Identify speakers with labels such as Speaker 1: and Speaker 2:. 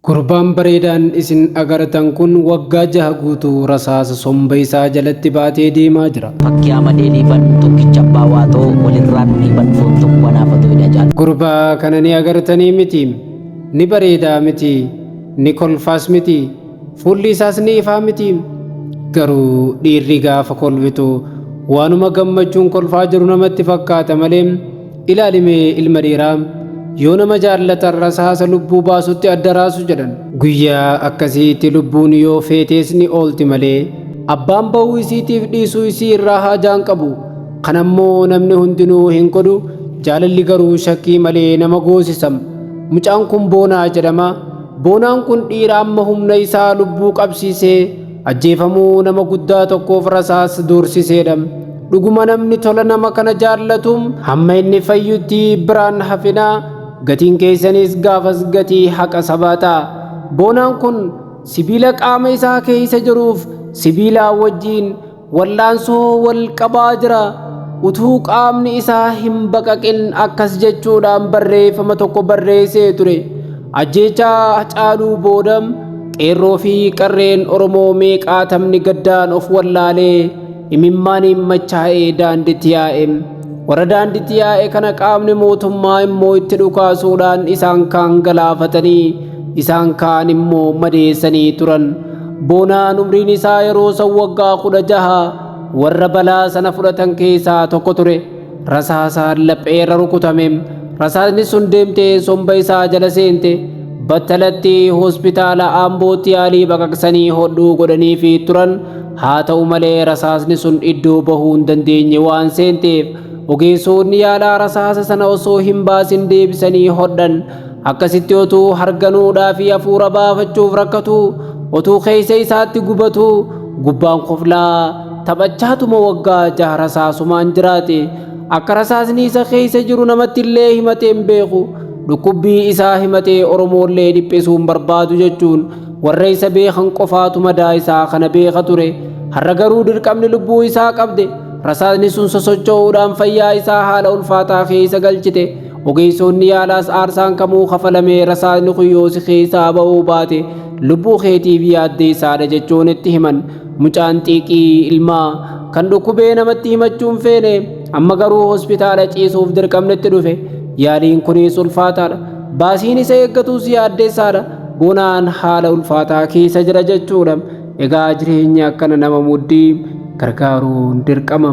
Speaker 1: Gurbaan bareedaan isin agartan kun waggaa jaha guutuu rasaasa somba isaa jalatti baatee deemaa jira.
Speaker 2: Fakkii Amadee Liiban tokkicha abbaa waatoo walirraa nu dhiiban foon tokko anaafatu hidha caalu.
Speaker 1: Gurbaa kana ni agartanii miti. Ni bareedaa miti. Ni kolfaas miti. Fuulli isaas ni ifaa miti. Garuu dhiirri gaafa kolfitu waanuma gammachuun kolfaa jiru namatti fakkaata malee ilaalimee ilma dhiiraa yoo nama jaallatan rasaasa lubbuu baasutti adda raasu jedhan. Guyyaa akkasiitti lubbuun yoo feetees ni oolti malee abbaan ba'uu isiitiif dhiisuu isii irraa haajaan qabu. Kanammoo namni hundinuu hin godhu, jaalalli garuu shakkii malee nama goosisa. Mucaan kun Boonaa jedhama. Boonaan kun dhiira amma humna isaa lubbuu qabsiisee ajjeefamuu nama guddaa tokkoof rasaasa doorsiseedha. Dhuguma namni tola nama kana jaallatu hamma inni fayyutti biraan hafinaa, gatiin keessanis gaafas gatii haqa sabaa ta'a. Boonaan kun sibiila qaama isaa keessa jiruuf sibiilaa wajjiin Wal'aansoo wal qabaa jira. Utuu qaamni isaa hin baqaqin akkas jechuudhaan barreeffama tokko barreessee ture. Ajjeechaa Hacaaluu booda qeerroo fi qarreen Oromoo meeqaatamni gaddaan of wallaalee imimmaaniin machaa'ee daanditti yaa'e. Warra daanditti yaa'e kana qaamni mootummaa immoo itti dhukaasuudhaan isaan kaan galaafatanii isaan kaan immoo madeessanii turan. Boonaan umriin isaa yeroo san waggaa 16 warra balaa sana fudhatan keessaa tokko ture. Rasaasaan lapheerra rukutame. Rasaasni sun deemtee somba isaa jala seente. Battalatti hospitaala Ambootti yaalii baqaqsanii hodhuu godhaniifii turan. Haa ta'u malee rasaasni sun iddoo bahuu hin dandeenye waan seenteef ogeessonni yaalaa rasaasa sana osoo hin baasin deebisanii hodhan. Akkasitti otuu harganuudhaa fi hafuura baafachuuf rakkatuu, otuu keessa isaatti gubatuu, gubbaan koflaa taphachaatuma waggaa jaha rasaasumaan jiraate. Akka rasaasni isa keessa jiru namatti illee himatee hin beeku. Dhukkubbii isaa himatee Oromoollee dhiphisuu hin barbaadu jechuun warra isa beekan qofaatu madaa isaa kana beeka ture. Har'a garuu dirqamni lubbuu isaa qabde. Rasaasni sun sosocho'uudhaan fayyaa isaa haala ulfaataa keessa galchite. Ogeessonni yaalaas aarsaan kamuu kafalamee rasaasni kun yoo si keessaa ba'uu baate lubbuu keetiif yaaddeessaadha jechuun itti himan. Mucaan xiiqii ilmaa kan dhukkubee namatti himachuu hin feene amma garuu hospitaala ciisuuf dirqamni itti dhufe. Yaaliin kunis ulfaataadha. Baasiin isa eeggatus yaaddeessaadha. Boonaan haala ulfaataa keessa jira jechuudha. Egaa jireenya akkana nama muddii gargaaruun dirqama.